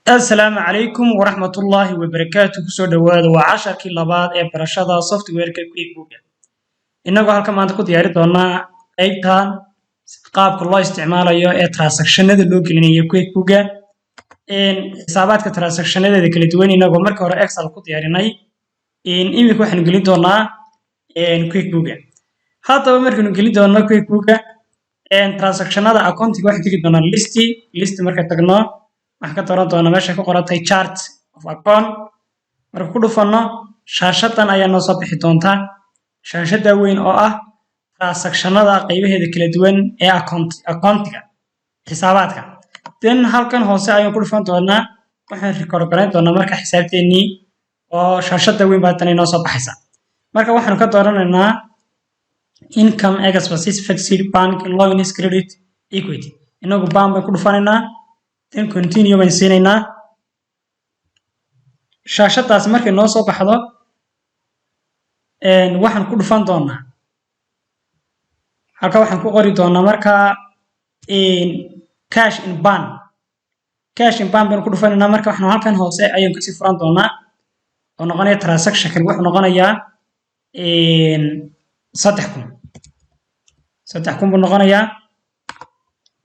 Asalaamu calaykum waraxmatullaahi wabarakaatu. Kusoo dhowaada, waa casharkii labaad ee barashada softwareka QuickBook. Innagoo halka maanta ku diyaari doonaa qeybtan qaabka loo isticmaalayo ee transactionada loo gelinayo QuickBooka, xisaabaadka transactionadeeda kala duwan. Inagoo marka hore Excel ku diyaarinay, iminka waxaanu gelin doonaa QuickBooka. Haddaba markaynu gelin doono QuickBooka transactionada accounting, waxaan tegi doonaa list. List marka tagno, waxaan ka dooran doonaa meesha ku qorantay chart of account. Marka ku dhufanno, shaashadan ayaa noo soo bixi doonta, shaashada weyn oo ah transactionada qaybaheeda kala duwan ee accountiga, xisaabaadka. Then halkan hoose ayaan ku dhufan doonaa, waxaan record garayn doonaa marka xisaabteennii oo shaashada weyn baa tan inoo soo baxaysa. Marka waxaanu ka dooranaynaa income, expenses, fixed, bank loans, credit, equity. Inagu bank baan ku dhufanaynaa, then continue baan siinaynaa. Shaashadaasi markay noo soo baxdo, waxaan ku dhufan doonaa halka, waxaan ku qori doonaa markaa cash in bank. Cash in bank baan ku dhufanaynaa. Marka waxaan halkan hoose ayaan kasii furan doonaa oo noqonaya transactionkan wuxuu noqonayaa 3000. 3000 buu noqonayaa.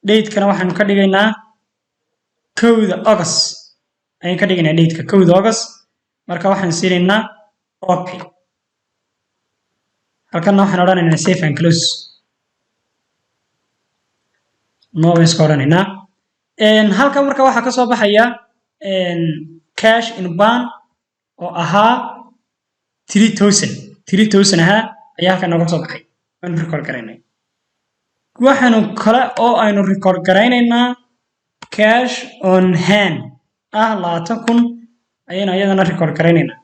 Datekana waxaanu ka dhigaynaa 1da August ayaan ka dhigaynaa, dateka 1da August. Marka waxaan siinaynaa okay. Halkanna waxaan odhanaynaa save and close. No baan iska odhanaynaa. Halkan marka waxaa ka soo baxaya cash in bank oo ahaa 3000, 3000 ahaa ayaa halkan nooga soo baxay, waanu record garaynay. Waxaanu kale oo aynu record garaynaynaa cash on hand ah 20,000 ayaynu ayadana record garaynaynaa.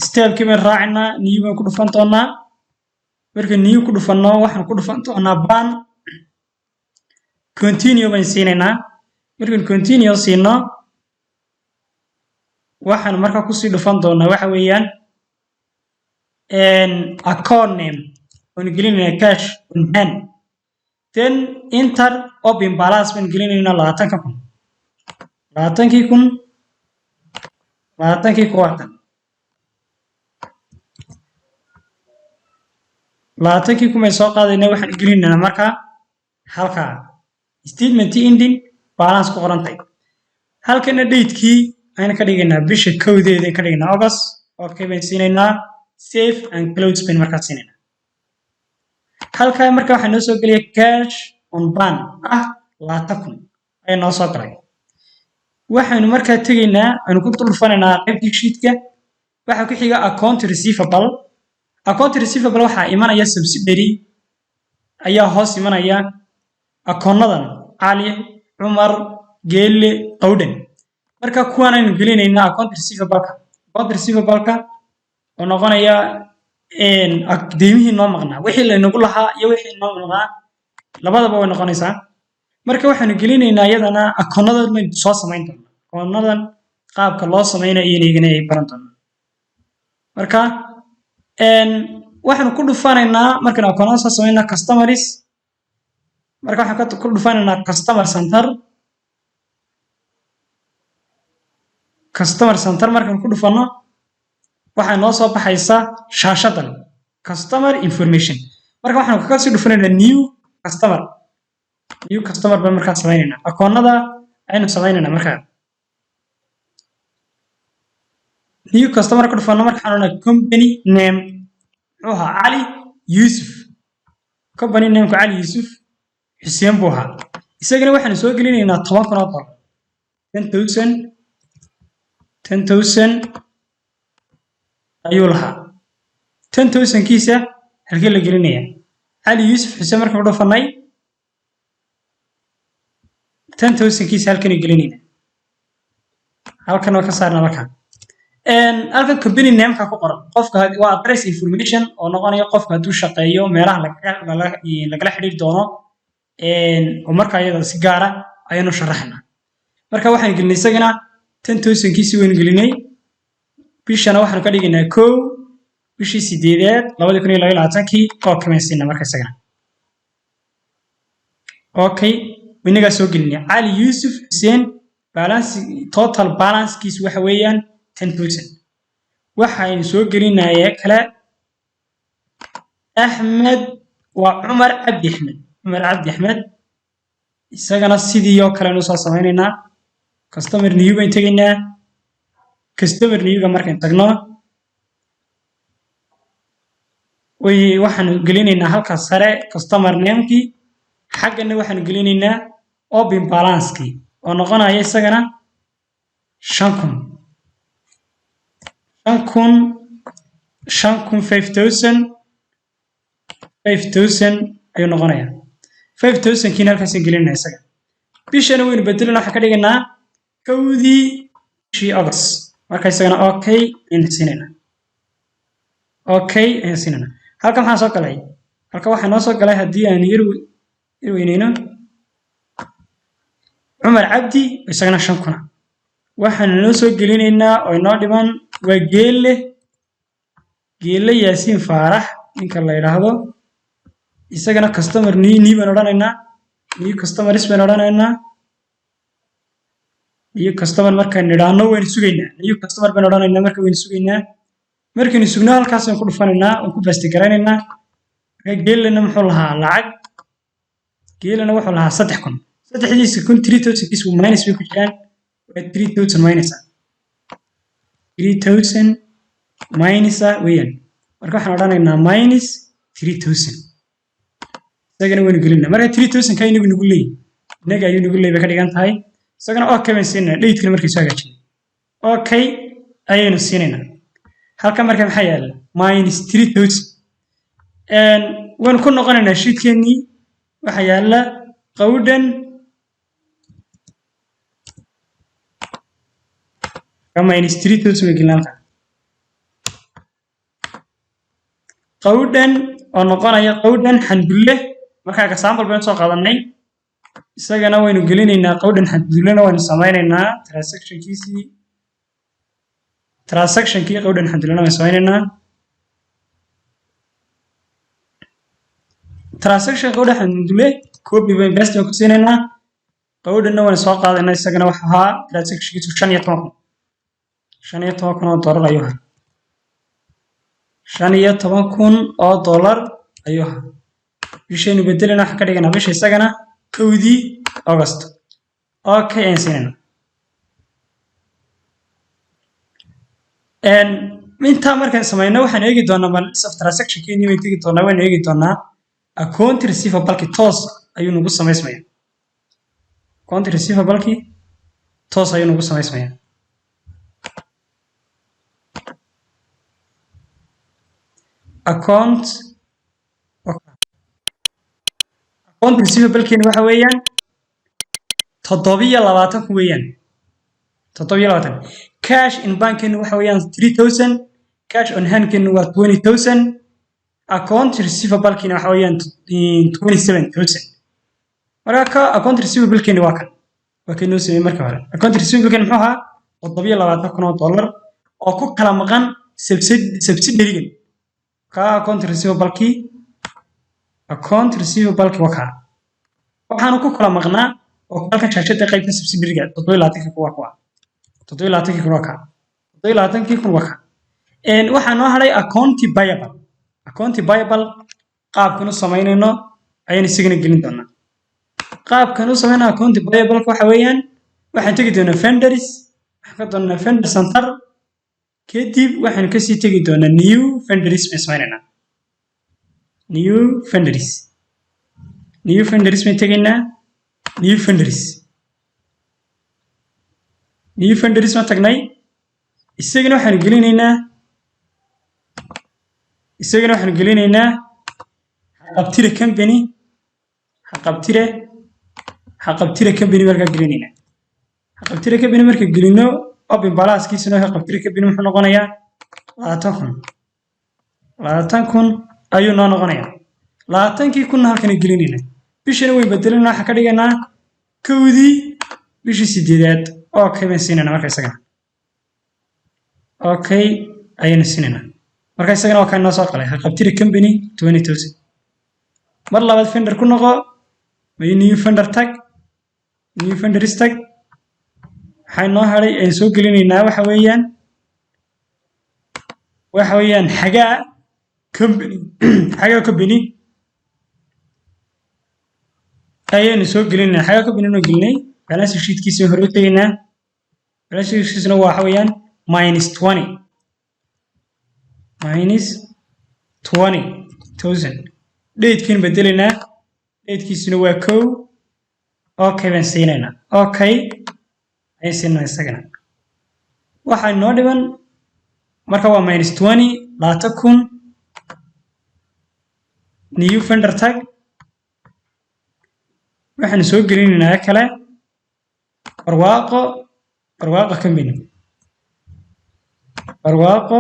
Stepkii baan raacinaa, new baan ku dhufan doonaa. Marka new ku dhufanno, waxaan ku dhufan doonaa bank. Continue baan siinaynaa. Markaan continue siino, waxaan marka kusii dhufan doonaa waxa weeyaan account name oon gelinaynaa cash on hand. Then enter open balance baan gelinaynaa 20,000, 20,000, 20-kii kuwaatan, 20,000 bay soo qaadaynaa. Waxaan gelinaynaa marka halkaa statement ending balance ku qorantay. Halkana datekii ayaan ka dhigaynaa bisha 1deeda ka dhigaynaa, August. Okay baan siinaynaa, save and close baan markaa siinaynaa. Halkaa marka waxaa noo soo gelaya cash on bank ah 20,000 ayaa noo soo galay. Waxaynu markaa tegaynaa, aynu ku dul dhufanaynaa qaybtii sheetka. Waxaa ku xiga account receivable. Account receivable waxaa imanaya subsidiary ayaa hoos imanaya, akoonadan Cali, Cumar, Geelle, Qawdhan. Marka kuwan aynu gelinaynaa account receivable-ka. Account receivable-ka oo noqonaya deymihii noo maqnaa, wixii laynagu lahaa iyo wixii noo maqnaa labadaba way noqonaysaa. Marka waxaanu gelinaynaa iyadana akoonadan baynu soo samayn doonaa. Akoonadan qaabka loo samaynayo iyagana ay baran doonaa. Marka waxaanu ku dhufanaynaa markaan akoonada soo samaynaa customers. Marka waxaan ku dhufanaynaa customer center. Customer center markaan ku dhufanno, waxaa noo soo baxaysa shaashadan customer information. Marka waxaanu kaga sii dhufanaynaa new customer. New customer baan markaa samaynaynaa, akoonada aynu samaynaynaa. Markaa new customer ku dhufanno, marka waxaan odhanaa company name muxuu ahaa? Cali Yuusuf. Company nameku Cali Yuusuf Xuseen buu ahaa. Isagana waxaanu soo gelinaynaa $10,000, 10,000. 10,000 ayuu lahaa. 10,000-kiisa halkee la gelinaya? Cali Yuusuf Xuseen markaan ku dhufanay, 10,000-kiisa halkanu gelinayna, halkan oo ka saarna. Markaa halkan company nameka ku qoran qofka waa address information oo noqonaya qofka hadduu shaqeeyo meelaha lagala xidhiiri doono, oo marka iyada si gaara ayaanu sharaxnaa. Marka waxaan gelinay isagana 10,000-kiisi waynu gelinay. Bishana waxaanu ka dhigaynaa 1, bishii sideedeed 2022-kii. Oo kamaysiina marka isagana okay, inagaa soo gelinay Cali Yuusuf Xuseen. Balance, total balancekiisu waxa weeyaan 10,000. Waxaynu soo gelinaya kale Axmed, waa Cumar Cabdi Axmed. Cumar Cabdi Axmed isagana sidii oo kale aynu soo samaynaynaa. Customer new bayn tegaynaa. Customer newga markayn tagno, way waxaanu gelinaynaa halka sare customer namekii, xaggana waxaanu gelinaynaa open balancekii oo noqonaya isagana 5,000, 5,000, 5,000, 5,000, 5,000 ayuu noqonayaa. 5,000 kiina halkaasaan gelinayna isaga. Bishana waynu bedelina, waxaan ka dhigaynaa 1dii bishii August. Marka isagana okay ayaynu siinaynaa, okay ayaan siinaynaa. Halkan maxaa soo galay? Halkan waxaa noo soo galay, haddii aan yar yar weyneyno, Cumar Cabdi, isagana 5,000. Waxaanu noo soo gelinaynaa oo inoo dhiman waa Geelle, Geelle Yaasiin Faarax ninka la yidhaahdo. Isagana customer new baan odhanaynaa, new customers baan odhanaynaa. New customer markaan nidhaahno, waynu sugaynaa. New customer baan odhanaynaa. Marka waynu sugaynaa. Markaynu sugno, halkaas waan ku dhufanaynaa, waan ku paste garaynaynaa. Marka Geellena muxuu lahaa lacag? Geelena wuxuu lahaa 3,000. Saddexdiisa kun, 3,000 kiis minus bay ku jiraan. Waa 3,000 minus ah, 3,000 minus ah weeyaan. Marka waxaan odhanaynaa minus 3,000. Isagana waynu gelinaa. Marka 3,000 ka inagu nagu leeyahy, inaga ayuu nagu leeyahy bay ka dhigan tahay. Isagana okay baan siinaynaa. Datekana markay soo hagaajinay, okay ayaynu siinaynaa. Halka marka maxaa yaala? Minus 3,000. Waynu ku noqonaynaa sheetkeenii. Waxaa yaala Qawdhan. Minus 3,000 bay gelin halka. Qawdhan oo noqonaya Qawdhan Xandulle. Markaa example baynu soo qaadanay. Isagana waynu gelinaynaa. Qawdhan Xandullena waynu samaynaynaa transactionkiisii. Transactionkii Qawdhan Xandullena waynu samaynaynaa. Transaction Qawdhan Xandulle copy bayn paste baan ku siinaynaa. Qawdhanna waynu soo qaadaynaa. Isagana waxa ahaa transactionkiisu 15,000, 15,000 oo dollar ayuu ahaa. 15,000 oo dollar ayuu ahaa. Bishaynu bedelina, waxaan ka dhiganaa bisha isagana 1dii August. Okay ayaan siinayna. Intaa markaan samayno, waxaan eegi doonaa balance of transactionkeennii baynu tegi doonaa. Waynu eegi doonaa account receivable-ki toos ayuu nagu samaysmaya. Account receivable-ki toos ayuu nagu samaysmaya. Account receivable-keeni waxa weeyaan 27,000 weeyaan, 27. Cash in bankkeenu waxa weeyaan 3,000. Cash on handkeenu waa 20,000. Account receivable-kiina waxa weeyaan 27,000. Marka ka account receivable-keeni waa kan, waa kii noo sameeyey marka hore. Account receivable-keeni muxuu ahaa? 27,000 oo dollar oo ku kala maqan subsidiary-gan. Ka account receivable-kii, account receivable-kii waa kaa. Waxaanu ku kala maqnaa oo halkan shaashada qaybta subsidiary-ga 27-kii kun waa kuwa, 27-kii kun waa kaa, 27-kii kun waa kaa. Waxaa noo hadhay account payable. Account payable qaabkan u samaynayno ayaan isagana gelin doonaa. Qaabkan u samaynaa account payable waxa weeyaan, waxaan tegi doonaa vendors, waxaan ka doonaa vendor center. Kadib waxaan kasii tegi doonaa new vendors baan samaynaynaa. New vendors, new vendors baan tegaynaa. New vendors, new vendors baan tagnay. Isagana waxaanu gelinaynaa, isagana waxaanu gelinaynaa Xaqabtire Company. Xaqabtire, Xaqabtire Company markaa gelinaynaa. Xaqabtire Company marka gelino, open balancekiisuna Xaqabtire Company muxuu noqonayaa? 20,000, 20,000 ayuu noo noqonayaa. 20-kii kunna halkana gelinaynaa. Bishana wayn bedelinaa, waxaan ka dhigaynaa 1dii bishii sideedaad. Okay baan siinaynaa. Marka isagana okay ayaynu siinaynaa. Marka isagana waa kaan noo soo qalay Xaqabtire Company 20,000. Mar labaad vendor ku noqo, may new vendor tag, new vendors tag. Waxaa inoo hadhay aynu soo gelinaynaa waxa weeyaan Xagaa Company. Xagaa Company ayaynu soo gelinaynaa. Xagaa Company noo gelinay. Balance sheetkiisa hore u tegaynaa. Balance sheetkiisuna waxa weeyaan -20, -20,000. Datekiin bedelaynaa, datekiisuna waa 1. Okay baan siinaynaa, okay ayaan siinaynaa isagana. Waxaa inoo dhiman marka waa -20, 20,000. New vendor tag. Waxaanu soo gelinaynaa kale Barwaaqo Company. Barwaaqo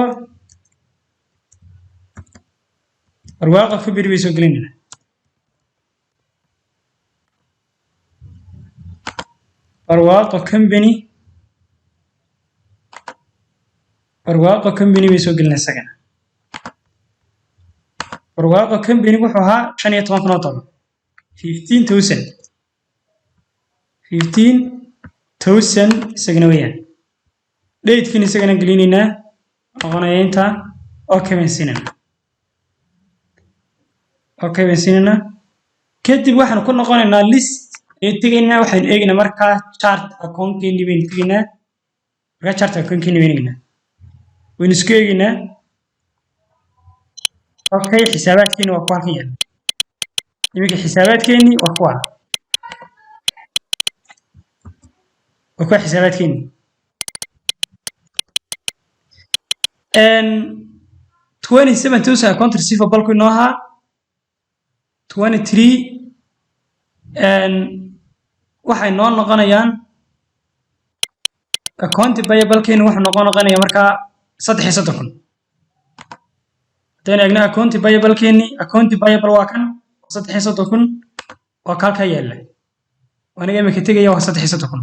Company bay soo gelinaynaa. Barwaaqo Company bay soo gelinaa isagana. Barwaaqo Company wuxuu ahaa $15,000, 15,000, 15,000 isagana weeyaan. Datekin isagana gelinaynaa, noqonaya intaa. Okay baan siinaynaa, okay baan siinaynaa. Kadib waxaanu ku noqonaynaa list ayaan tegaynaa. Waxaynu eegaynaa markaa chart accountkeennii baynu tegaynaa. Markaa chart accountkeennii baynu eegaynaa, waynu isku eegaynaa. Okay, xisaabaadkeeni waa kuwa halkan yaalla iminka. Xisaabaadkeeni waa kuwa xisaabaadkeeni. 27,000 account receivable ku inoo ahaa. 23 waxay noo noqonayaan account payable-keeni wuxuu noqonaya markaa 33,000. Haddaynu eegno account payable-keeni, account payable waa kan 33,000, waa ka halkaa yaalla. Aniga imika tegaya waa 33,000,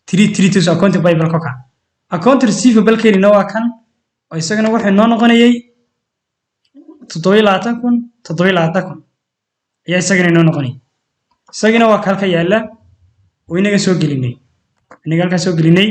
33,000 account payable ka. Account receivable-keenina waa kan oo isagana wuxuu inoo noqonayay 27,000. 27,000 ayaa isagana inoo noqonayay. Isagana waa ka halka yaalla oo inaga soo gelinay, inaga halkaa soo gelinay.